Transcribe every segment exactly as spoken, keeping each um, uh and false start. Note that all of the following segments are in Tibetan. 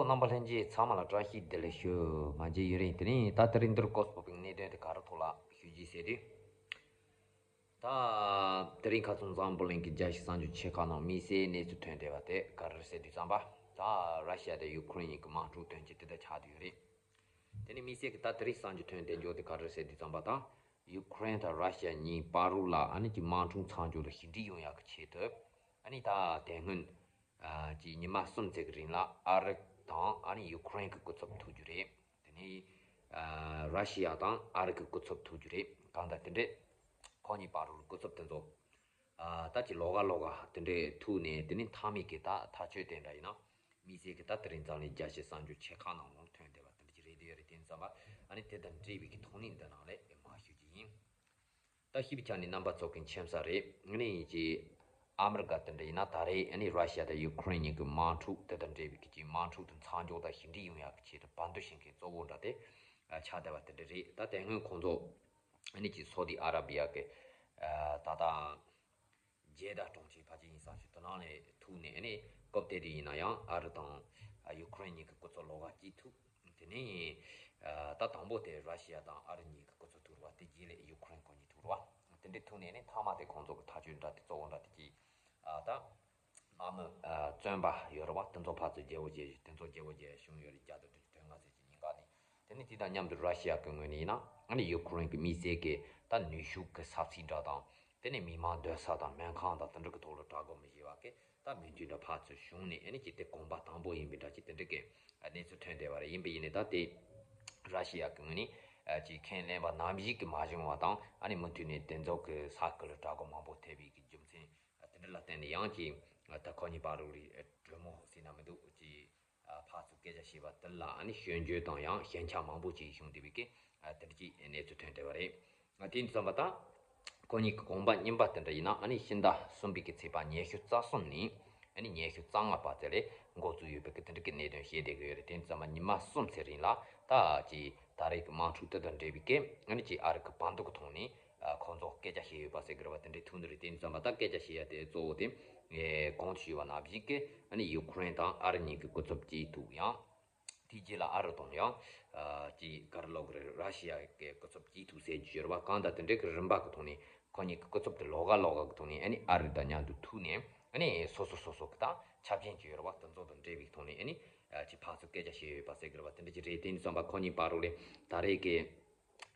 རྣམ་པ་ལྷན་རྒྱས་ཚང་མ་ལ་བཀྲ་ཤིས་བདེ་ལེགས་ཞུ། ང་རྗེ་ཡུན་རིང་། དེ་རིང་ད་དེ་རིང་འདིར་སྐོར་སྤོ་བའི་གནད་དོན་དེ་ག་རེ་ཐོག་ལ་ཞུ་རྒྱུ་ཟེར་དུས། ད་དེ་རིང་ཁ་སང་འཛམ་བུ་གླིང་གི་རྒྱལ་སྤྱི་གསར་འགྱུར་ཆེ་ཁག་ནང་དམིགས་བསལ་གནས་ཚུལ་ཐོན་བསྡད་པ་དེ་ག་རེ་ཟེར་དུས་ཙམ་པ། ད་ར་ཤི་ཡ་དང་ཡུ་ཁུ་རེན་གཉིས་ཀྱི་དམག་འཁྲུག་དོན་རྐྱེན་དེ་འདྲ་ཆགས་བསྡད་ཡོད་རེད། དེ་ནས་དམིགས་བསལ་གྱི་ད་དེ་རིང་གསར་འགྱུར་ཐོན་བསྡད་འཇོག་དེ་ག་རེ་ཟེར་དུས་ཙམ་པ། ད་ཡུ་ཁུ་རེན་དང་ར་ཤི་ཡ་གཉིས་བར་དུ་ལ་ཨ་ནི་ཀྱི་དམག་འཁྲུག་མཚམས་འཇོག་ལ་ཞི་འགྲིག་ཡོང་ཡག་གི་ཆེད་དུ། ཨ་ནི་ད་དེ་སྔོན་གྱི་ཉི་མ་གསུམ་ཙམ་གྱི་རིང་ལ་ཨ་རི་དང་ཨ་ནི་ཡུ་ཁུ་རེན་གྱི་སྐུ་ཚབ་ཐུག་རྒྱུ་རེད། དེ་ནས་ར་ཤི་ཡ་དང་ཨ་རི་གི་སྐུ་ཚབ་ཐུག་རྒྱུ་རེད། གང་ལྟར་དེ་འདྲས་ཁོ་གཉིས་བར་དུ་སྐུ་ཚབ་དེ་ཚོ། ད་ཅི་ལོགས་ཀ་ལོགས་ཀ་དེ་འདྲས་ཐུག་ནས། དེ་ནས་མཐའ་མའི་གི་ད་ཐག་གཅོད་དེ་འདྲ་ཡིན་ན། དམིགས་བསལ་གྱི་ད་དེ་རིང་འཛམ་གླིང་རྒྱལ་སྤྱིའི་གསར་འགྱུར་ཆེ་ཁག་ནང་ལོགས་ཐོན་བསྡད་པ་དེ་འདྲ་ཅིག་རེད་དེ་ཡོད་རེད། དེ་ཙམ་པ་ཨ་ནི་དེ་དང་འབྲེལ་བའི་གི་ཐོག་ནས་འདི་ནང་ལས་མར་ཞུ་རྒྱུ་ཡིན། ད་ཞིབ་ཆ་ནས་རྣམ་པ་ཚོ་གི་མཁྱེན་གསལ་རེད། ཨ་ནི་ཅི་ཨ་མི་རི་ཀ་དེ་འདྲ་ཡིན་ན་ད་རེས་ཨ་ནི་ར་ཤི་ཡ་དང་ཡུ་ཁུ་རེན་གཉིས་ཀྱི་དམག་འཁྲུག་དེ་དང་འབྲེལ་བའི་གི་ཅིག་དམག་འཁྲུག་དེ་མཚམས་འཇོག་དང་ཞི་འགྲིག་ཡོང་ཡག་གི་ཆེད་དུ་བར་འདུམ་བྱེད་མཁན་གཙོ་བོ་འདྲ་དེ་ཆགས་བསྡད་པ་དེ་འདྲ་རེད། ད་དེ་སྔོན་ཁོང་ཚོ་ཨ་ནི་ཅི་སོ་ཏི་ཨ་ར་བི་ཡ་གི་ད་ལྟ་ཇེ་ཌ་གྲོང་ཁྱེར་ཕལ་ཆེར་ཡིན་ས་ཞིག་དེ་ནང་ལས་ཐུག་ནས། ཨ་ནི་སྐབས་དེ་དུས་ཡིན་ན་ཡང་ཨ་རི་དང་ཡུ་ཁུ་རེན་གཉིས་ཀྱི་སྐུ་ཚབ་ལོགས་ཀ་གཅིག་ཐུག་དེ་ནས་ད་དང་པོ་དེ་ར་ཤི་ཡ་དང་ཨ་རི་གཉིས་ཀྱི་སྐུ་ཚབ་ཐུག་རེད་པ། དེ་རྗེས་ལ་ཡུ་ཁུ་རེན་ཁོ་གཉིས་ཐུག་རེད་པ། དེ་འདྲས་ཐུག་ནས་ནི་མཐའ་མ་དེ་ཁོང་ཚོ་གི་ཐག་གཅོད་འདྲ་དེ་གཙོ་བོ་འདྲ་དེ་གཅིག་ད་དམག་མི་བཙོན་པ་ཡོད་རེད་པ། དེ་ཚོ་ཕར་ཚུར་རྒྱལ་པོ་རྒྱལ་བཞིན། དེ་ཚོ་རྒྱལ་པོ་རྒྱལ་བཞིན་བྱུང་ཡོད་རེད། བརྒྱ་དང་བདུན་ཅུ་དོན་ལྔ་ཚེས་ཀྱི་ཉིན་ཀ་ནས། དེ་ནས་དེ་དང་མཉམ་དུ་ར་ཤི་ཡ་གི་ངོས་ནས་ཡིན་ན་ཨ་ནི་ཡུ་ཁུ་རེན་གྱི་དམིགས་བསལ་གྱི་ད་ནུས་ཤུགས་ཀྱི་ས་ཚིགས་འདྲ་དང་། དེ་ནས་མི་མང་སྡོད་ས་དང་སྨན་ཁང་དང་དེ་འདྲ་གི་ཐོག་ལ་གྲ་སྒྲིག་མི་བྱེད་པ་གི་ད་མོས་མཐུན་འདྲ་ཕར་ཚུར་བྱུང་ནས། ཨ་ནི་ཅི་དེ་གོམ་པ་དང་པོ་ཡིན་པའི་འདྲ་ཅིག་དེ་འདྲ་གི་གནས་ཚུལ་ཐོན་བསྡད་པ་རེད། ཡིན་པ་ཡིན་ནའི་ད་དེ་ར་ཤི་ཡ་གི་ངོས་ནས་ཅིག་ཁས་ལེན་པ་ནམ་ཞིག་གི་མ་བྱུང་བ་དང་། ཨ་ནི་མུ་མཐུད་ནས་དེ་ཚོ་གི་ས་ཁུལ་ལ་གྲ་སྒྲིག་མང་པོ་ཐེབས་པའི་གི་རྒྱུ་མཚན་དེ་འདྲ་ལ་བརྟེན་ནས། ཡང་ཅིག་ད་ཁོ་གཉིས་བར་དུ་ལ་གྲོས་མོལ་ཟེར་ན་མི་འདུག་ཅིག་ཕར་ཚུར་སྐད་ཆ་བཤད་པ་དེ་ལ་ཨ་ནི་སྐྱོན་བརྗོད་དང་ཡང་ཞན་ཆ་མང་པོ་ཅིག་བྱུང་བསྡད་པའི་གི་དེ་འདྲ་ཅིག་གནས་ཚུལ་ཐོན་བསྡད་པ་རེད། དེ་ཙམ་པ་ད་ཁོ་གཉིས་ཀྱི་གོམ་པ་གཉིས་པ་དེ་འདྲ་ཡིན་ན་ཨ་ནི་ཕྱི་ཟླ་གསུམ་པའི་གི་ཚེས་པ་ཉི་ཤུ་རྩ་གསུམ་ནས་ཨ་ནི་ཉི་ཤུ་རྩ་ལྔ་བར་ཙམ་ལ་འགོ་བཙུགས་ཡོད་པའི་གི་དེ་འདྲ་གི་གནད་དོན་བཤད་བསྡད་ཀྱི་ཡོད་རེད། དེ་ཙམ་པ་ཉི་མ་གསུམ་ཙམ་རིང་ལ་ད་ཅིག་ད་རེས་ཀྱི་དམག་འཁྲུག་དེ་དང་འབྲེལ་བའི་གི་ཨ་ནི་ཅིག་ཨ་རི་གི་བར་འདུམ་གི་ཐོག་ནས་ཁོང་ཚོ་སྐད་ཆ་བཤད་ཡོད་པ་ཟེར་གི་རེད་པ། དེ་འདྲའི་ཐུག་ནི་རེད། དེ་ཙམ་པ་ད་སྐད་ཆ་བཤད་ཡ་དེ་གཙོ་བོ་དེ་གོང་དུ་ཞུས་པ་ནང་བཞིན་གི་ཨ་ནི་ཡུ་ཁུ་རེན་དང་ཨ་རི་གཉིས་ཀྱི་སྐུ་ཚབ་གཅིག་ཐུག་ཡང་། དེའི་རྗེས་ལ་ཨ་རི་དང་ཡང་ཅིག་ག་རེ་ལབ་དགོས་རེད། ར་ཤི་ཡ་གི་སྐུ་ཚབ་གཅིག་ཐུག་ཟེར་རྒྱུ་ཡོད་རེད་པ། གང་ལྟར་དེ་འདྲའི་གི་རིམ་པ་གི་ཐོག་ནས་ཁོ་གཉིས་ཀྱི་སྐུ་ཚབ་དེ་ལོགས་ཀ་ལོགས་ཀ་གི་ཐོག་ནས་ཨ་ནི་ཨ་རི་དང་མཉམ་དུ་ཐུག་ནས། ཨ་ནི་སོ་སོ་སོ་སོ་གི་ད་ཆ་རྐྱེན་ཅིག་ཡོད་རེད་པ། དེ་ཚོ་དང་འབྲེལ་བའི་ཐོག་ནས་ཨ་ནི་ཅིག་ཕར་ཚུར་སྐད་ཆ་བཤད་ཡོད་པ་ཟེར་གི་རེད་པ། དེ་འདྲ་ཅིག་རེད། དེ་ཙམ་པ་ཁོ་གཉིས་བར་དུ་ལ་ད་རེས་ཀྱི་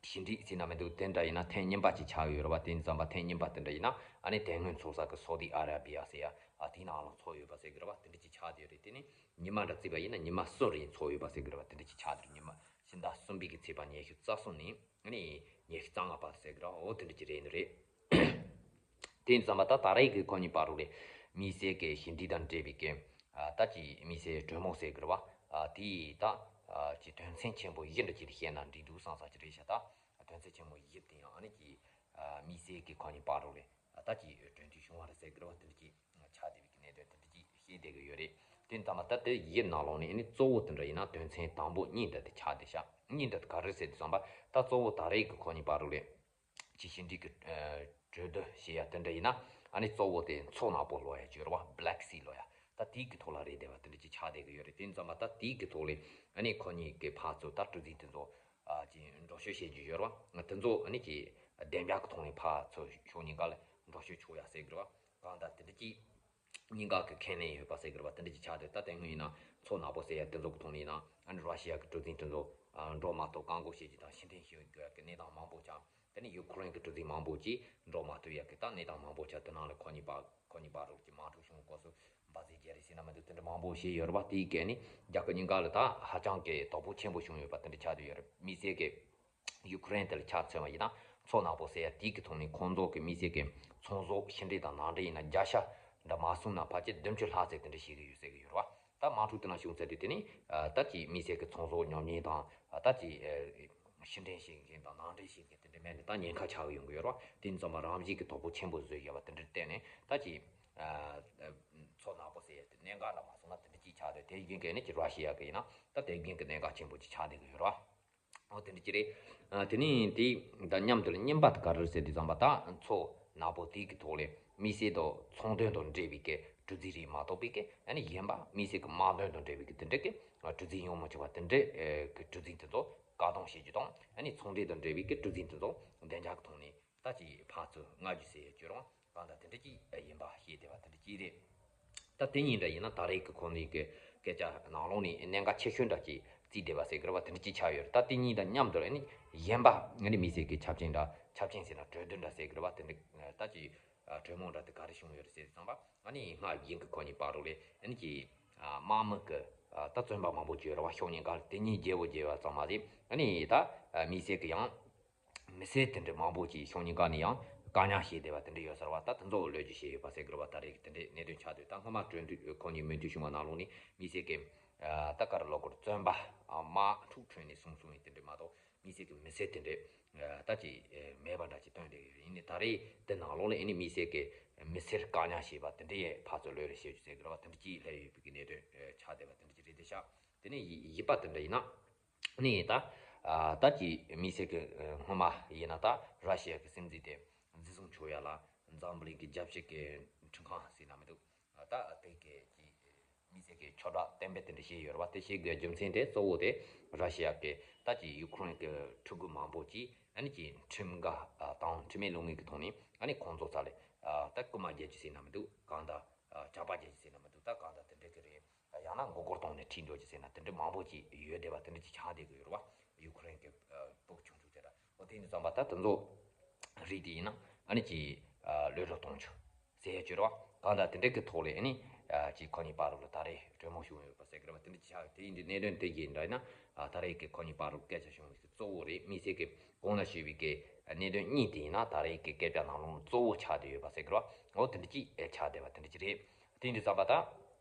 ཞི་འགྲིག་ཟེར་ན་མི་འདུག་དེ་འདྲ་ཡིན་ན་ཐེངས་གཉིས་པ་ཅིག་ཆགས་ཡོད་རེད་པ། དེ་ཙམ་པ་ཐེངས་གཉིས་པ་དེ་འདྲ་ཡིན་ན་ཨ་ནི་དེ་སྔོན་ཚོགས་ས་གི་སོ་ཏི་ཨ་ར་བི་ཡ་ཟེར་ཡ་ཨ་དེའི་ནང་ལ་ཚོགས་ཡོད་པ་ཟེར་གི་རེད་པ། དེ་འདྲ་ཅིག་ཆགས་བསྡད་ཡོད་རེད། དེ་ནི་ཉི་མ་འདྲ་བརྩིས་པ་ཡིན་ན་ཉི་མ་གསུམ་རིང་ཚོགས་ཡོད་པ་ཟེར་གི་རེད་པ། དེ་འདྲ་ཅིག་ཆགས་བསྡད་ཡོད་རེད། ཉི་མ་ཕྱི་ཟླ་གསུམ་པའི་གི་ཚེས་པ་ཉི་ཤུ་རྩ་གསུམ་ནས་ཨ་ནི་ཉི་ཤུ་རྩ་ལྔ་བར་ཟེར་གི་རེད་པ། འོ་དེ་འདྲ་ཅིག་རེད་ནི་རེད། དེ་ཙམ་པ་ད་ད་རེས་ཀྱི་ཁོ་གཉིས་བར་དུ་ལ་དམིགས་བསལ་གྱི་ཞི་འགྲིག་དང་འབྲེལ་བའི་གི་ཨ་ད་ཅིག་དམིགས་བསལ་གྲོས་མོལ་ཟེར་གི་རེད་པ། ཨ་དེ་ད་ཨ་ཅིག་དོན་ཚན་ཆེན་པོ་བཞི་འདྲ་ཅིག་ལ་བཤད་ན་འགྲིག་འདུག་བསམ་ས་ཅིག་རེད་ཤག་ད་དོན་ཚན་ཆེན་མོ་བཞི་དེ་ཡང་ཨ་ནི་ཅིག་ཨ་དམིགས་བསལ་གྱི་ཁོ་གཉིས་བར་དུ་ལ་ཨ་ད་ཅིག་གྲོས་མཐུན་བྱུང་བ་རེད་ཟེར་གི་རེད་པ། དེ་འདྲ་ཅིག་ཆགས་བསྡད་པའི་གི་གནད་དོན་དེ་འདྲ་ཅིག་བཤད་བསྡད་གི་ཡོད་རེད། དེ་ཙམ་པ་ད་དེ་བཞི་ནང་ལོགས་ནས་ཨ་ནི་གཙོ་བོ་དེ་འདྲ་ཡིན་ན་དོན་ཚན་དང་པོ་གཉིས་འདྲ་དེ་ཆགས་བསྡད་ཤག་གཉིས་འདྲ་དེ་ག་རེ་ཟེར་དུས་ཙམ་པ་ད་གཙོ་བོ་ད་རེས་ཀྱི་ཁོ་གཉིས་བར་དུ་ལ་ཅིག་ཞི་འགྲིག་གི་ཨ་གྲོས་བསྡུར་བྱེད་ཡ་དེ་འདྲ་ཡིན་ན། ཨ་ནི་གཙོ་བོ་དེ་མཚོ་ནག་པོ་ལབ་ཡ་ཅིག་ཡོད་རེད་པ། Black Sea ལབ་ཡ། ད་དེའི་གི་ཐོག་ལ་རེད་བསྡད་པ་དེ་འདྲ་ཅིག་ཆགས་བསྡད་གི་ཡོད་རེད། དེ་ཙམ་པ་ད་དེའི་གི་ཐོག་ལ་ཨ་ནི་ཁོ་གཉིས་ཀྱི་ཕར་ཚུར་ད་གྲུ་གཟིངས་དེ་ཚོ་ཨ་ཅིག་འགྲོ་སྐྱོད་བྱེད་རྒྱུ་ཡོད་རེད་པ། དེ་ཚོ་ཨ་ནི་ཅིག་བདེ་འཇགས་ཀྱི་ཐོག་ནས་ཕར་ཚུར་ཕྱོགས་གཉིས་ཀ་ལ་འགྲོ་སྐྱོད་ཆོག་ཡ་ཟེར་གི་རེད་པ། གང་ལྟར་དེ་འདྲ་ཅིག་གཉིས་ཀ་གི་ཁས་ལེན་ཡོད་པ་ཟེར་གི་རེད་པ། དེ་འདྲ་ཅིག་ཆགས་བསྡད། ད་དེ་སྔོན་ཡིན་ན་མཚོ་ནག་པོ་ཟེར་ཡ་དེ་ཚོ་གི་ཐོག་ནས་ཡིན་ན་ཨ་ནི་ར་ཤི་ཡ་གི་གྲུ་གཟིངས་དེ་ཚོ་ཨ་འགྲོ་མ་ཐུབ། བཀག་འགོག་བྱེད་རྒྱུ་དང་ཕྱིར་འཐེན་བྱེད་དགོས་ཡ་གི་གནས་སྟངས་མང་པོ་ཆགས། དེ་ནས་ཡུ་ཁུ་རེན་གྱི་གྲུ་གཟིངས་མང་པོ་ཅིག་འགྲོ་མ་ཐུབ་ཡ་གི་ད་གནས་སྟངས་མང་པོ་ཆགས། དེ་ནང་ལ་ཁོ་གཉིས་བར་ཁོ་གཉིས་བར་དུ་ཀྱི་དམག་འཁྲུག་བྱུང་སྐབས་སུ་འབར་རྫས་བརྒྱབ་རེད་ཟེར་ན་མི་འདུག་དེ་འདྲ་མང་པོ་བྱས་ཡོད་རེད་པ། དེའི་སྐད་ནི་རྒྱ་སྐད་གཉིས་ཀ་ལ་ད་ཧ་ཅང་གི་དོ་ཕོག་ཆེན་པོ་བྱུང་ཡོད་པ་དེ་འདྲ་ཆགས་བསྡད་ཡོད་རེད། དམིགས་བསལ་གྱི་ཡུ་ཁུ་རེན་དེ་ལ་ཆ་མཚོན་པ་ཡིན་ན་མཚོ་ནག་པོ་ཟེར་ཡ་དེའི་གི་ཐོག་ནས་ཁོང་ཚོ་གི་དམིགས་བསལ་གྱི་ཚོང་ཟོག་ཕྱི་འབྲེལ་དང་ནང་འབྲེལ་ཡིན་ན་བརྒྱ་ཆ་འདྲ་མ་སོང་ན་ཕལ་ཆེར་བདུན་ཅུ་ལྷག་ཙམ་དེ་འདྲ་བྱེད་ཀྱི་ཡོད་ཟེར་གྱི་ཡོད་རེད་པ། ད་དམག་འཁྲུག་དེ་ནང་ཞུགས་ཚར་དུས་དེ་ནི་ད་ཅིག་དམིགས་བསལ་གྱི་ཚོང་ཟོག་ཉོ་མཁན་དང་ད་ཅིག་ཕྱི་འབྲེལ་བྱེད་མཁན་དང་ནང་འབྲེལ་བྱེད་མཁན་དེ་འདྲ་མེད་ནས་ད་ཉེན་ཁ་ཆགས་ཀྱི་ཡོང་གི་ཡོད་རེད་པ། དེ་ཙམ་པ་རང་བཞིན་གྱི་དོ་ཕོག་ཆེན་པོ་བཟོས་བཞག་པ་དེ་འདྲ་བརྟེན་ནས་ད་ཅིག་མཚོ་ནག་པོ་ཟེར་ཡ་དེ་གནད་འགག་འདྲ་མ་སོང་ན་དེ་འདྲ་ཅིག་ཆགས་ཏེ། དེ་བཞིན་གྱི་ནི་ཅིག་ར་ཤི་ཡ་གི་ཡིན་ན་ད་དེ་བཞིན་གྱི་གནད་འགག་ཆེན་པོ་ཅིག་ཆགས་བསྡད་ཀྱི་ཡོད་རེད་པ། འོ་དེ་འདྲ་ཅིག་རེད། ཨ་དེ་ནས་དེ་དང་མཉམ་དུ་ལ་གཉིས་པ་དེ་ག་རེ་རེད་ཟེར་དུས་ཙམ་པ། ད་མཚོ་ནག་པོ་དེ་གི་ཐོག་ལ་དམིགས་བསལ་དུ་ཚོང་དོན་དང་འབྲེལ་བའི་གི་ གྲུ་གཟིངས་རེད་མ་གཏོགས་པའི་གི་ཨ་ནི་གཞན་པ་དམིགས་བསལ་གྱི་དམག་དོན་དང་འབྲེལ་བའི་གི་དེ་འདྲ་གི་གྲུ་གཟིངས་ཡོང་མི་ཆོག་པ་དེ་འདྲ་གི་གྲུ་གཟིངས་དེ་ཚོ་བཀག་སྡོམ་བྱེད་རྒྱུ་དང་། ཨ་ནི་ཚོང་འབྲེལ་དང་འབྲེལ་བའི་གི་གྲུ་གཟིངས་དེ་ཚོ་བདེ་འཇགས་ཀྱི་ཐོག་ནས་ད་ཅིག་ཕར་ཚུར་མངག་རྒྱུ་ཟེར་ཡ་ཅིག་རང་གང་ལྟར་དེ་འདྲ་ཅིག་ཡིན་པ་ཤེས་བདེ་བ་དེ་འདྲ་ཅིག་རེད། ད་དེ་གཉིས་འདྲ་ཡིན་ན་ད་རེས་ཀྱི་ཁོང་ཚོའི་གི་སྐད་ཆ་ནང་ལོགས་ནས་གནད་འགག་ཆེ་ཤོས་འདྲ་ཅིག་བརྩིས་བསྡད་པ་ཟེར་གི་རེད་བ། དེ་འདྲ་ཅིག་ཆགས་ཡོད་རེད། ད་དེ་གཉིས་དང་མཉམ་དུ་ཨ་ནི་གཞན་པ་ཨ་ནི་དམིགས་བསལ་གྱི་ཆབ་ཆེན་འདྲ་ཆབ་ཆེན་ཟེར་ན་གྲོས་བསྡུར་འདྲ་ཟེར་གི་རེད་བ། དེ་འདྲ་ད་ཅིག་གྲོས་མོལ་འདྲ་དེ་ག་རེ་བྱུང་ཡོད་རེད་ཟེར་བསམ་པ་ཨ་ནི་སྔར་རྒྱུན་གྱི་ཁོ་གཉིས་བར་དུ་ལས་ཨ་ནི་ཀྱི་དམག་མི་གི་ད་བཙོན་པ་མང་པོ་ཅིག་ཡོད་རེད་བ། ཕྱོགས་གཉིས་ཀ་དེ་གཉིས་བརྗེ་བོ་བརྗེ་བ་ཙམ་མ་ཟད་ཨ་ནི་ད་དམིགས་བསལ་གྱི་ཡང་མི་སེར་དེ་འདྲ་མང་པོ་ཅིག་ཕྱོགས་གཉིས་ཀ་ནས་ཡང་བཀག་ཉར་བྱས་བསྡད་པ་དེ་འདྲ་ཡོད་ས་རེད་བ། ད་དེ་ཚོ་གློད་རྒྱུ་བྱས་ཡོད་པ་ཟེར་གི་རེད་བ། ད་རེས་ཀྱི་དེ་འདྲའི་གནད་དོན་ཆགས་དུས་ད་སྔོན་མ་གྲོས་མཐུན་ཁོ་གཉིས་མོས་མཐུན་བྱུང་བ་ནང་ལོགས་ནས་དམིགས་བསལ་གྱི་ད་ག་རེ་ལབ་དགོས་རེད། བཙོན་པ་དམག་འཁྲུག་ཁྲོད་ནས་བཟུང་བཟུང་བའི་དེ་འདྲ་མ་གཏོགས་དམིགས་བསལ་གྱི་མི་སེར་དེ་འདྲ་ད་ཅིག་མེད་པ་འདྲ་ཅིག་སྟོན་བསྡད་ཡོད། ཡིན་ནའི་ད་རེས་དེ་ནང་ལོགས་ལ་ཨ་ནི་དམིགས་བསལ་གྱི་མི་སེར་བཀག་ཉར་བྱས་པ་དེ་འདྲ་ཡས་ཕར་ཚུར་གློད་རེས་བྱེད་རྒྱུ་ཟེར་གི་རེད་བ། དེ་འདྲ་ཅིག་སླེབས་ཡོད་པའི་གི་གནད་དོན་ཆགས་བསྡད་པ་དེ་འདྲ་ཅིག་རེད་དེ་ཤག་དེ་ནས་གཞན་པ་དེ་འདྲ་ཡིན་ན། ནས་ད་ད་ཀྱི་དམིགས་བསལ་གྱི་སྔོན་མ་ཡིན་ན་ད་ར་ཤི་ཡ་གི་སྲིད་འཛིན་དེ་འཛིན་བཟུང་བྱུང་ཡ་ལ་འཛམ་བུ་གླིང་གི་རྒྱལ་སྤྱི་གི་ཁྲིམས་ཁང་ཟེར་ན་མི་འདུག་ད་དེ་གི་ཀྱི་དམིགས་བསལ་གྱི་ཁྱབ་བསྒྲགས་གཏན་འབེབས་དེ་འདྲ་བྱས་ཡོད་རེད་བ། དེ་བྱེད་དགོས་རྒྱུ་མཚན་དེ་གཙོ་བོ་དེ་ར་ཤི་ཡ་གི་ད་ཀྱི་ཡུ་ཁུ་རེན་གི་ཕྲུ་གུ་མང་པོ་ཅིག་ཨ་ནི་ཀྱི་ཁྲིམས་འགལ་དང་ཁྲིམས་མེད་ལུགས་མེད་ཀྱི་ཐོག་ནས་ཨ་ནི་ཁོང་ཚོ་ས་ལས་ད་རྐུ་མ་རྒྱག་རྒྱུ་ཟེར་ན་མི་འདུག་གང་ལྟར་ཇག་པ་རྒྱག་རྒྱུ་ཟེར་ན་མི་འདུག་ད་གང་ལྟར་དེ་འདྲ་གི་རེད། ཡང་ན་མགོ་སྐོར་བཏང་ནས་ཁྲིད་འགྲོ་རྒྱུ་ཟེར་ན་དེ་འདྲ་མང་པོ་ཅིག་ཡོད་བསྡད་པ་དེ་འདྲ་ཅིག་ཆགས་བསྡད་ཀྱི་ཡོད་རེད་བ། ཡུ་ཁུ་རེན་གྱི་ཕྲུ་གུ་ཆུང་ཆུང་དེ་འདྲ། འོ་དེ་ཡིན་དུས་ཙམ་པ་ད་དེ་ཚོ་རིགས་དེ་ཡིན་ན་ཨ་ནི་ཅིག་གློད་གྲོལ་གཏོང་རྒྱུ་ཟེར་ཡ་ཅིག་རེད་བ། གང་ལྟར་དེ་འདྲ་གི་ཐོག་ལ་ཨ་ནི་ཅིག་ཁོ་གཉིས་བར་ལ་ད་རེས་གྲོས་མོལ་བྱུང་ཡོད་པ་ཟེར་གི་རེད་བ། དེ་འདྲ་ཅིག་ཆགས། དེ་ཡིན་དུས་གནད་དོན་དེ་གི་འདྲ་ཡིན་ན་ད་རེས་ཀྱི་ཁོ་གཉིས་བར་ལ་སྐད་ཆ་བྱུང་བའི་གཙོ་བོ་རེད། དམིགས་བསལ་གྱི་གོང་ལ་ཞུས་པའི་གི་གནད་དོན་གཉིས་དེ་ཡིན་ན་ད་རེས་ཀྱི་སྐད་ཆ་ནང་ལོགས་གཙོ་བོ་ཆགས་བསྡད་ཡོད་པ་ཟེར་གི་རེད་བ། འོ་དེ་འདྲ་ཅིག་ཆགས་བསྡད་པ་དེ་འདྲ་ཅིག་རེད། དེ་འདྲ་ཙམ་པ་ད།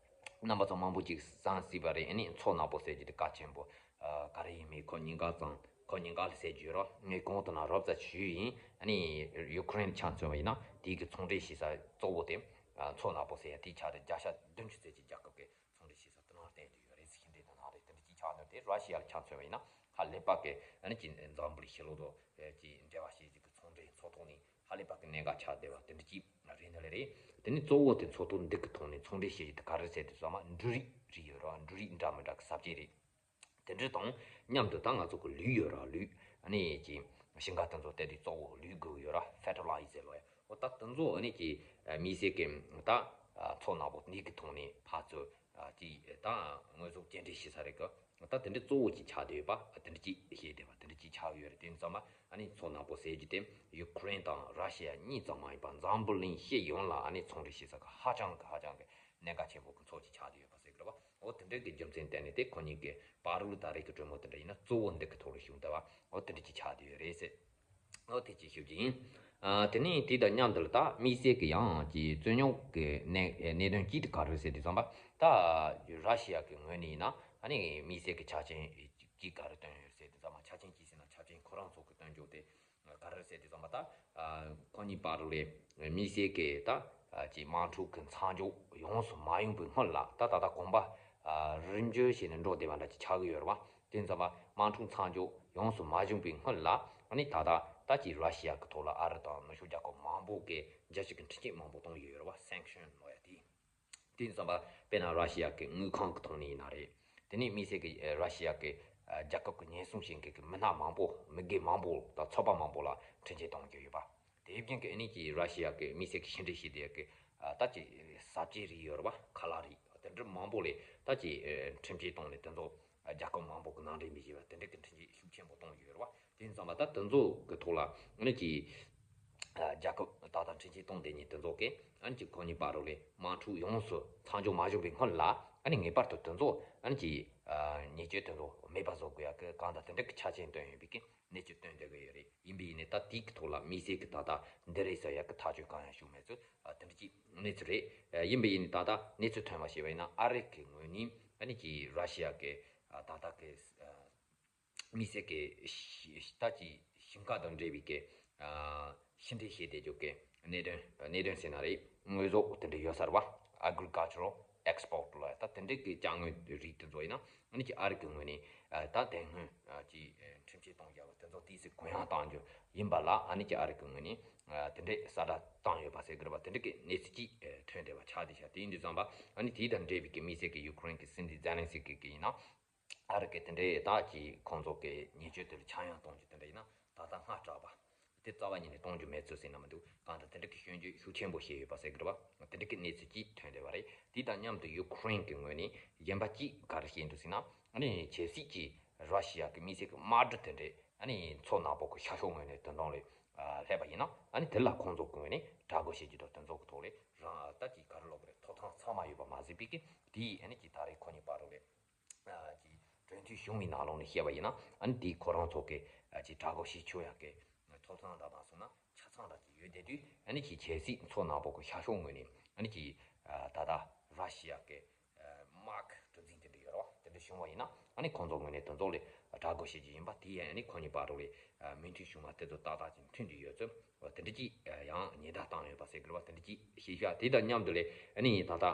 རྣམ་པ་ཚོ་མང་པོ་ཅིག་བསམ་སྲིད་པ་རེད། ཨ་ནི་མཚོ་ནག་པོ་ཟེར་རྒྱུ་དེ་གལ་ཆེན་པོ་ག་རེ་ཡིན་མིན་ཁོ་གཉིས་ཀ་ཚང་ཁོ་གཉིས་ཀ་ལ་ཟེར་རྒྱུ་རོ། ངས་གོང་དུ་ན་རོབ་ཙམ་ཞུས་ཡིན། ཨ་ནི་ཡུ་ཁུ་རེན་ཆ་མཚོན་པ་ཡིན་ན་དེའི་གི་ཚོང་འབྲེལ་བྱེད་ས་གཙོ་བོ་དེ་མཚོ་ནག་པོ་ཟེར་ཡ་དེ་ཆགས་ཏེ་བརྒྱ་ཆ་བདུན་ཅུ་ཙམ་ཅིག་རྒྱལ་ཁབ་ཀྱི་ཚོང་འབྲེལ་བྱེད་ས་དེ་ནང་བསྟན་དུ་ཡོད་རེད་ཟེར་གྱིན་དེ་དང་ནང་རེད། དེ་འདྲ་ཅིག་ཆགས་ནས་དེ་ར་ཤི་ཡ་ལ་ཆ་མཚོན་པ་ཡིན་ན་ཧ་ལས་པ་གི་ཨ་ནི་ཅི་འཛམ་བུ་གླིང་ཕྱི་ལོགས་དུ་ཅི་འབྲེལ་བ་བྱེད་ཅིག་གི་ཚོང་འབྲེལ་མཚོ་ཐོག་ནས། ཧ་ལས་པ་གི་གནད་འགག་ཆགས་བསྡད་པ་དེ་འདྲ་ཅིག་རེད་ནི་ལས་རེད། དེ་ནི་གཙོ་བོ་དེ་མཚོ་ཐོག་འདི་གི་ཐོག་ནས་ཚོང་འབྲེལ་བྱེད་རྒྱུ་དེ་ག་རེ་ཟེར་དུས་ཙམ་པ་འབྲུ་རིགས་རིགས་ཡོད་ར། འབྲུ་རིགས་འདྲ་མི་འདྲ་གི་ས་བཅད་རེད། དེ་འདྲ་དང་མཉམ་དུ་ད་ང་ཚོ་གི་ལུད་ཡོད་ར། ལུད་ཨ་ནི་ཅིག་ཞིང་ཁ་དེ་ཚོ་བལྟས་དུས་གཙོ་བོ་ལུད་དགོས་ཡོད་ར། ཕེར་ཊི་ལའི་ཛར་ལོ་ཡ། འོ་ད་དེ་ཚོ་ཨ་ནི་ཅིག་དམིགས་བསལ་གི་ད་མཚོ་ནག་པོ་འདི་གི་ཐོག་ནས་ཕར་ཚུར་ཅིག་ད་དངོས་ཟོག་སྐྱེལ་འདྲེན་བྱེད་ས་རེད་གི། ད་དེ་འདྲའི་གཙོ་བོ་ཅིག་ཆགས་བསྡད་ཡོད་པ་དེ་འདྲ་ཅིག་བཤད་བསྡད་པ་དེ་འདྲ་ཅིག་ཆགས་ཡོད་རེད། དེ་ཙམ་པ་ཨ་ནི་མཚོ་ནག་པོ་ཟེར་རྒྱུ་དེ་ཡུ་ཁུ་རེན་དང་ར་ཤི་ཡ་གཉིས་ཙམ་མ་ཡིན་པ་འཛམ་བུ་གླིང་སྤྱི་ཡོངས་ལ་ཨ་ནི་ཚོང་འབྲེལ་བྱེད་ས་གི་ཧ་ཅང་གི་ཧ་ཅང་གི་གནད་འགག་ཆེན་པོ་གི་མཚོ་ཅིག་ཆགས་བསྡད་ཡོད་པ་ཟེར་གི་རེད་བ། འོ་དེ་འདྲ་གི་རྒྱུ་མཚན་བརྟེན་ནས་དེ་ཁོ་གཉིས་ཀྱི་བར་དུ་ད་རེས་ཀྱི་གྲོས་མོལ་དེ་འདྲ་ཡིན་ན་གཙོ་བོ་འདི་གི་ཐོག་ལ་བྱུང་བསྡད་པ། འོ་དེ་འདྲ་ཅིག་ཆགས་བསྡད་ཡོད་རེད་ཟེར། འོ་དེ་ཅིག་ཞུ་རྒྱུ་ཡིན། ཨ་དེ་ནས་དེ་དང་མཉམ་དུ་ལ་ད་དམིགས་བསལ་གྱི་ཡང་གི་རྩོད་རྙོག་གི་གནད་གནད་དོན་གཅིག་དེ་ག་རེ་ཟེར་དུས་ཙམ་པ་ད་ར་ཤི་ཡ་གི་ངོས་ནས་ཡིན་ན་ཨ་ནི་དམིགས་བསལ་གྱི་ཆ་རྐྱེན་གཅིག་ག་རེ་བཏོན་ཡོད་ཟེར་དུས་ཙམ་པ་ཆ་རྐྱེན་གཅིག་ཟེར་ན་ཆ་རྐྱེན་ཁོ་རང་ཚོ་གི་བཏོན་རྒྱུ་དེ་ག་རེ་ཟེར་དུས་ཙམ་པ་ད་ཁོ་གཉིས་བར་ལ་དམིགས་བསལ་གྱི་ད་ཅིག་དམག་འཁྲུག་གི་མཚམས་འཇོག་ཡོངས་སུ་མ་ཡོང་བའི་སྔོན་ལ་ད་ད་ལྟ་གོམ་པ་རིམ་བྱོན་བྱས་ནས་འགྲོ་བསྡད་པ་འདྲ་ཅིག་ཆགས་ཀྱི་ཡོད་རེད་བ། དེ་ཙམ་པ་དམག་འཁྲུག་མཚམས་འཇོག་ཡོངས་སུ་མ་བྱུང་བའི་སྔོན་ལ་ཨ་ནི་ད་ལྟ་ད་ཅིག་ར་ཤི་ཡ་གི་ཐོག་ལ་ཨ་རི་དང་ནུབ་ཕྱོགས་རྒྱལ་ཁབ་མང་པོ་གིས་རྒྱལ་སྤྱི་གི་འཕྲིན་སྐྱེལ་མང་པོ་གཏོང་གི་ཡོད་རེད་བ། སེང་ཤོན་ལབ་ཡ་དེ། དེ་ཙམ་པ་དཔེར་ན་ར་ཤི་ཡ་གི་དངུལ་ཁང་གི་ཐོག་ནས་ཡིན་ན་རེད། དེ་ནས་དམིགས་བསལ་གྱི་ར་ཤི་ཡ་གི་རྒྱལ་ཁབ་ཀྱི་ཉེན་སྲུང་བྱེད་མཁན་གྱི་མི་སྣ་མང་པོ་མི་སྒེར་མང་པོ་དང་ཚོགས་པ་མང་པོ་ལ་འཕྲིན་སྐྱེལ་གཏོང་གི་ཡོད་པ། དེ་བཞིན་གྱི་ཨ་ནི་ཀྱི་ར་ཤི་ཡ་གི་དམིགས་བསལ་གྱི་ཕྱི་འབྲེལ་བྱེད་བསྡད་ཀྱི་ད་ཅི་ས་བཅད་རིགས་ཡོད་རེད་བ། ཁ་ལག་རིགས་དེ་འདྲ་མང་པོ་ལས་ད་ཅི་འཕྲིན་སྐྱེལ་བཏང་ནས་དེ་ཚོ་རྒྱལ་ཁབ་མང་པོ་གི་ནང་འདྲེན་མི་བྱེད་པ་དེ་འདྲ་གི་འཕྲིན་སྐྱེལ་ཤུགས་ཆེན་པོ་གཏོང་གི་ཡོད་རེད་བ། དེ་ཙམ་པ་ད་དེ་ཚོ་གི་ཐོག་ལ་ཨ་ནི་ཀྱི་རྒྱལ་ཁབ་ད་ལྟ་འཕྲིན་སྐྱེལ་གཏོང་བསྡད་མཁན་དེ་ཚོ་གི་ཨ་ནི་ཀྱི་ཁོ་གཉིས་བར་ལ་དམག་འཁྲུག་ཡོངས་སུ་མཚམས་འཇོག་མ་བྱུང་བའི་སྔོན་ལ་ཨ་ནི་ངེས་པར་དུ་དེ་ཚོ་ཨ་ནི་ཀྱི་ཉེས་སྤྱོད་དེ་ཚོ་མེད་པ་བཟོ་དགོས་ཡག་གི་གང་ལྟར་དེ་འདྲ་གི་ཆ་རྐྱེན་བཏོན་ཡོད་པའི་གི་གནས་ཚུལ་བཏོན་བསྡད་ཀྱི་ཡོད་རེད། ཡིན་པས་ཡིན་ནའི་ད་དེའི་གི་ཐོག་ལ་དམིགས་བསལ་གྱི་ད་ལྟ་འདི་རེད་ཟེར་ཡག་གི་ཐག་གཅོད་གང་ཡང་བྱུང་མེད་ཚུལ་དེ་འདྲ་ཅིག་གནས་ཚུལ་རེད། ཡིན་པས་ཡིན་ནའི་ད་ལྟ་གནས་ཚུལ་ཐོན་པ་ཞིག་བྱས་ན་ཨ་རི་གི་ངོས་ནས་ཨ་ནི་ཀྱི་ར་ཤི་ཡ་གི་ད་ལྟ་གི་དམིགས་བསལ་གྱི་ཤི་ད་ཀྱི་ཞིང་ཁ་དང་འབྲེལ་བའི་གི་ཕྱི་འབྲེལ་བྱེད་བསྡད་རྒྱུ་གི་གནད་དོན་གནད་དོན་ཟེར་ན་རེད། དངོས་ཟོག་དེ་འདྲ་ཡོད་ས་རེད་བ། Agricultural ཨེག་སི་པོར་ཊི་ལ་ད་དེ་འདྲའི་གི་ཅ་དངོས་རིགས་དེ་ཚོ་ཡིན་ན་ཨ་ནི་ཅིག་ཨ་རི་གི་ངོས་ནས་ད་དེ་སྔོན་ཅིག་ཁྲིམས་ཆད་གཏོང་རྒྱུ་བ་དེ་ཚོ་ཏོག་ཙམ་གུ་ཡངས་གཏང་རྒྱུ་ཡིན་པ་ལ་ཨ་ནི་ཅིག་ཨ་རི་གི་ངོས་ནས་དེ་འདྲའི་གསལ་བསྒྲགས་བཏང་ཡོད་པ་ཟེར་གི་རེད་པ། དེ་འདྲའི་གི་གནས་ཚུལ་ཅིག་ཐོན་བསྡད་པ་ཆགས་བསྡད་ཤག་དེ་ཡིན་དུས་ཙམ་པ་ཨ་ནི་དེ་དང་འབྲེལ་བའི་གི་དམིགས་བསལ་གི་ཡུ་ཀེ་རེན་གི་སྲིད་འཛིན་ཛེ་ལན་སི་ཀི་གི་ཡིན་ན། ཨ་རི་གི་དེ་འདྲའི་ད་ཀྱི་ཁོང་ཚོ་གི་ཉེས་སྤྱོད་དེ་ལ་ཆག་ཡང་གཏོང་རྒྱུ་དེ་འདྲ་ཡིན་ན་ད་ལྟ་སྔ་དྲགས་པ་དེ་རྩ་བ་ཉིད་ནས་གཏོང་རྒྱུ་མེད་ཚུལ་ཟེར་ན་མི་འདུག་གང་ལྟར་དེ་འདྲ་གི་སྐྱོན་བརྗོད་ཤུགས་ཆེན་པོ་བྱས་ཡོད་པ་ཟེར་གི་རེད་བ། དེ་འདྲ་གི་གནས་ཚུལ་ཅིག་ཐོན་བསྡད་པ་རེད། དེ་དང་མཉམ་དུ་ཡུ་ཀེ་རེན་གི་ངོས་ནས་གཞན་པ་ཅིག་ག་རེ་བཤད་འདུག་ཟེར་ན་ཨ་ནི་གལ་སྲིད་ཀྱི་ར་ཤི་ཡ་གི་དམིགས་བསལ་གི་དམག་གྲུ་དེ་འདྲས་ཨ་ནི་མཚོ་ནག་པོ་གི་ཤར་ཕྱོགས་ངོས་ནས་དོ་སྣང་ལ་སླེབས་པ་ཡིན་ན་ཨ་ནི་དེ་ལ་ཁོང་ཚོ་གི་ངོས་ནས་དྲག་རྒོལ་བྱེད་རྒྱུ་དང་དོན་ཚོགས་ཀྱི་ཐོག་ལས་རང་ལྟ་ཅིག་ག་རེ་ལབ་དགོས་རེད། ཐོབ་ཐང་ཚང་མ་ཡོད་པ་མ་ཟད་པའི་གི་དེའི་ཨ་ནི་ཅིག་ད་རེས་ཁོ་གཉིས་བར་དུ་ལས། ཀྱི་གྲོས་མཐུན་བྱུང་བའི་ནང་ལོགས་ནས་བཤད་པ་ཡིན་ན་ཨ་ནི་དེའི་ཁོ་རང་ཚོ་གི་ཅིག་དྲག་རྒོལ་བྱེད་ཆོག་ཡག་གི་ཐོབ་ཐང་འདྲ་མ་སོང་ན་ཆ་ཚང་འདྲ་ཅིག་ཡོད་བསྡད་དུས་ཨ་ནི་ཅིག་གལ་སྲིད་མཚོ་ནག་པོ་གི་ཤར་ཕྱོགས་ངོས་ནས་ཨ་ནི་ཅིག་ད་ལྟ་ར་ཤི་ཡ་གི་དམག་གྲུ་གཟིངས་དེ་འདྲ་ཡོད་རེད་བ། དེ་འདྲ་བྱུང་བ་ཡིན་ན་ཨ་ནི་ཁོང་ཚོ་ངོས་ནས་དོན་ཚོགས་ལས་དྲག་རྒོལ་བྱེད་རྒྱུ་ཡིན་པ་དེ་ཡང་ཨ་ནི་ཁོ་གཉིས་བར་དུ་ལས་མོས་མཐུན་བྱུང་བ་དེ་ཚོ་ཏག་ཏག་ཅིག་མཐུན་གྱི་ཡོད་ཚུལ་དེ་འདྲ་ཅིག་ཡང་ཉེན་བརྡ་བཏང་ཡོད་པ་ཟེར་གི་རེད་བ། དེ་འདྲ་ཅིག་ཤེས་བྱ་དེ་དང་མཉམ་དུ་ལས་ཨ་ནི་ད་ལྟ།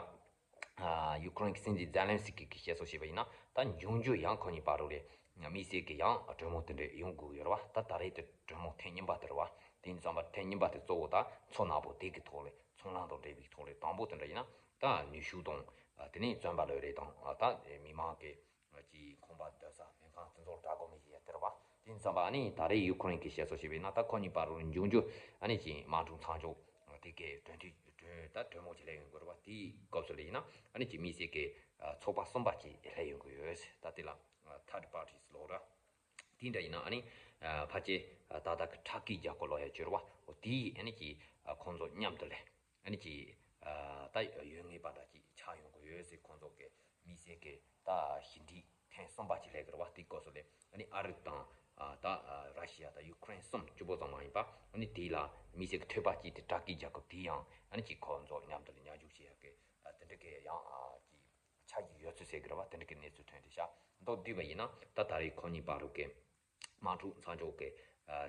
ཡུ་ཀེ་རེན་གྱི་སྲིད་འཛིན་ཛེ་ལན་སི་ཀི་གིས་བཤད་སྲོལ་བྱས་པ་ཡིན་ན་ད་འབྱུང་འགྱུར་ཡང་ཁོ་གཉིས་བར་དུ་ལས་དམིགས་བསལ་གྱི་ཡང་གྲོས་མོལ་དེ་འདྲ་ཡོང་དགོས་ཡོད་རེད་བ། ད་ད་རེས་དེ་གྲོས་མོལ་ཐེངས་གཉིས་པ་དེ་རེད་བ། དེ་ཡིན་ཙང་པ་ཐེངས་གཉིས་པ་དེ་གཙོ་བོ་ད་མཚོ་ནག་པོ་དེ་གི་ཐོག་ལས་ཚོང་ལམ་དང་འབྲེལ་བའི་ཐོག་ལས་དང་པོ་དེ་འདྲ་ཡིན་ན་ད་ནུས་ཤུགས་དང་དེ་ནས་བཙོན་པ་ལོས་རེད་དང་ད་མི་མང་གི་ཀྱི་ཁང་པ་སྡོད་ས་སྨན་ཁང་དེ་ཚོར་དྲག་རྒོལ་མི་བྱེད་ཡ་དེ་རེད་བ། དེ་ཡིན་ཙང་པ་ཨ་ནི་ད་རེས་ཡུ་ཀེ་རེན་གྱིས་བཤད་སྲོལ་བྱས་པ་ཡིན་ན་ད་ཁོ་གཉིས་བར་དུ་འབྱུང་འགྱུར་ཨ་ནི་ཅིག་དམག་འཁྲུག་མཚམས་འཇོག་དེ་གའི་གྲོས་མཐུན་གྲོས་ད་གྲོས་མོལ་ཅིག་སླེབས་ཡོང་གི་རེད་བ། དེའི་སྐབས་སུ་ལ་ཡིན་ན་ཨ་ནི་ཅིག་དམིགས་བསལ་གྱི་ཚོགས་པ་གསུམ་པ་ཅིག་སླེབས་ཡོང་གི་ཡོད། ད་དེ་ལ་third parties་ལབ་ར། དེ་འདྲ་ཡིན་ན་ཨ་ནི་ཕལ་ཆེར་ད་ལྟ་གི་ཊར་ཀི་རྒྱལ་ཁབ་ལབ་ཡ་ཅིག་ཡོད་རེད་བ། འོ་དེའི་ཨ་ནི་ཅིག་ཁོང་ཚོ་མཉམ་དུ་ལས། ཨ་ནི་ཅིག་ད་ཡོད་ངེས་པ་འདྲ་ཅིག་ཆགས་ཡོང་གི་ཡོད་ཟེར། ཁོང་ཚོ་གི་དམིགས་བསལ་གི་ད་ཞི་འགྲིག་ཐེངས་གསུམ་པ་ཅིག་སླེབས་ཀྱི་རེད་བ། དེའི་སྐབས་སུ་ལས་ཨ་ནི་ཨ་རི་དང་ད་ར་ཤི་ཡ་དང་ཡུ་ཀེ་རེན་གསུམ་གཅིག་པོ་ཙམ་མ་ཡིན་པ་ཨ་ནི་དེ་ལ་དམིགས་བསལ་གི་ཐོད་པ་གཅིག་དེ་ཊར་ཀི་རྒྱལ་ཁབ་དེ་ཡང་ཨ་ནི་ཅིག་ཁོང་ཚོ་མཉམ་དུ་ལ་མཉམ་ཞུགས་བྱེད་ཡག་གི་དེ་འདྲ་གི་ཡང་ཅིག་ཆགས་ཀྱི་ཡོད་ཚུལ་ཟེར་གི་རེད་བ། དེ་འདྲ་གི་གནས་ཚུལ་ཐོན་བསྡད་ཤག་མདོར་བསྡུས་པ་ཡིན་ན་ད་ད་རེས་ཁོ་གཉིས་བར་དུ་གི་དམག་འཁྲུག་མཚམས་འཇོག་གི་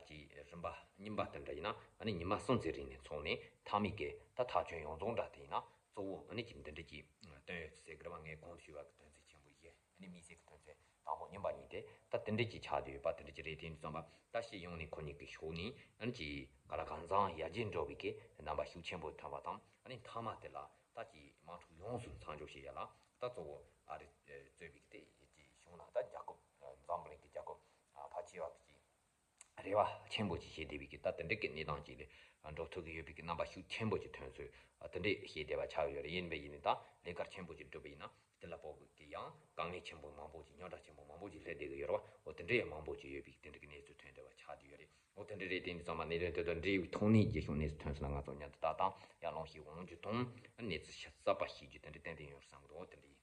ཀྱི་རིམ་པ་རྙིང་པ་དེ་འདྲ་ཡིན་ན་ཨ་ནི་ཉི་མ་གསུམ་ཙམ་རིང་ནས་ཚོགས་ནས་མཐའ་མའི་གི་ད་ཐག་གཅོད་ཡོངས་རྫོགས་འདྲ་དེ་ཡིན་ན་གཙོ་བོ་ཨ་ནི་ཅིག་འདི་འདྲ་ཅིག་བཏོན་ཡོད་ཟེར་གི་རེད་བ། ངས་གོང་དུ་ཞུས་པ་གི་དོན་ཚན་ཆེན་པོ་བཞི་ཨ་ནི་དམིགས་བསལ་གི་དོན་ཚན་དང་པོ་རྙིང་པ་གཉིས་དེ་ད་དེ་འདྲ་ཅིག་ཆགས་བསྡད་ཡོད་པ་དེ་འདྲ་ཅིག་རེད། དེ་ཡིན་དུས་ཙམ་པ་ད་སྤྱི་ཡོངས་ནས་ཁོ་གཉིས་ཀྱི་ཕྱོགས་ནས་ཨ་ནི་ཅིག་ག་ལ་གང་འཚམ་ཡར་རྒྱས་འགྲོ་བའི་གི་རྣམ་པ་ཤུགས་ཆེན་པོ་ཐོན་པ་དང་ཨ་ནི་མཐའ་མ་དེ་ལ་ད་ཅིག་དམག་འཁྲུག་ཡོངས་སུ་མཚམས་འཇོག་བྱེད་ཡ་ལ་ད་གཙོ་བོ་ཨ་རི་གཙོས་པའི་གི་དེ་ཅིག་གཞུང་ནང་ད་རྒྱལ་ཁབ་འཛམ་བུ་གླིང་གི་རྒྱལ་ཁབ་ཕལ་ཆེ་བ་གི་ཅིག་རེ་བ་ཆེན་པོ་ཅིག་བྱེད་བསྡད་པའི་གི་ད་དེ་འདྲའི་གི་གནས་སྟངས་ཅིག་ལ་འགྲོ་ཐུབ་ཀྱི་ཡོད་པའི་གི་རྣམ་པ་ཤུགས་ཆེན་པོ་ཅིག་ཐོན་ཚུལ་དེ་འདྲས་བཤད་བསྡད་པ་ཆགས་ཡོད་རེད། ཡིན་པས་ཡིན་ནའི་ད་ལས་ཀ་ཆེན་པོ་ཅིག་བསྒྲུབས་པ་ཡིན་ན་དེ་ལ་ཕོག་གི་ཡང་དཀའ་ངལ་ཆེན་པོ་མང་པོ་ཅིག་རྙོག་དྲ་ཆེན་པོ་མང་པོ་ཅིག་སླེབས་བསྡད་ཀྱི་ཡོད་རེད་བ། འོ་དེ་འདྲས་ཡང་མང་པོ་ཅིག་ཡོད་པའི་གི་དེ་འདྲའི་གི་གནས་ཚུལ་ཐོན་བསྡད་པ་ཆགས་བསྡད་ཡོད་རེད། འོ་དེ་འདྲ་རེད། དེ་ཡིན་དུས་ཙམ་པ་གནད་དོན་དེ་དང་འབྲེལ་བའི་ཐོག་ནས་རྒྱས་ཤོག་གནས་ཚུལ་ཐོན་སོང་ན་ང་ཚོ་མཉམ་དུ་ལྟ་སྟངས་ཡར་ལོངས་ཤིག་འོང་རྒྱུ་དང་གནས་ཚུལ་གསར་པ་ཤེས་རྒྱུ་དེ་འདྲ་ཏན་ཏན་ཡོང་བསམ་གི་འདུག་འོ་དེ་འདྲ།